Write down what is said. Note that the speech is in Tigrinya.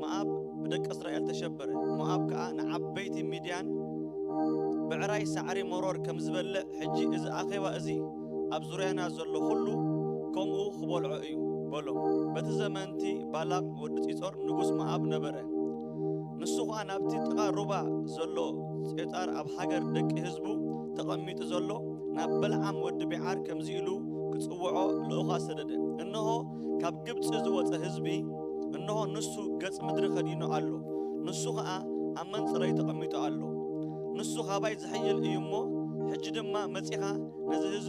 ሞኣብ ብደቂ እስራኤል ተሸበረ። ሞኣብ ከኣ ንዓበይቲ ሚድያን ብዕራይ ሳዕሪ መሮር ከም ዝበልዕ፣ ሕጂ እዚ ኣኼባ እዚ ኣብ ዙርያና ዘሎ ኹሉ ከምኡ ክበልዖ እዩ በሎም። በቲ ዘመንቲ ባላቅ ወዲ ጺጾር ንጉስ ሞኣብ ነበረ። ንሱ ኸኣ ናብቲ ጥቓ ሩባ ዘሎ ጼጣር ኣብ ሃገር ደቂ ህዝቡ ተቐሚጡ ዘሎ ናብ በልዓም ወዲ ቢዓር ከምዚ ኢሉ ክጽውዖ ልኡኻ ሰደደ። እንሆ ካብ ግብጺ ዝወጸ ህዝቢ፣ እንሆ ንሱ ገጽ ምድሪ ከዲኑ ኣሎ። ንሱ ኸኣ ኣብ መንጽረይ ተቐሚጡ ኣሎ። ንሱ ኻባይ ዝሕይል እዩ እሞ፣ ሕጂ ድማ መጺኻ ነዚ ህዝቢ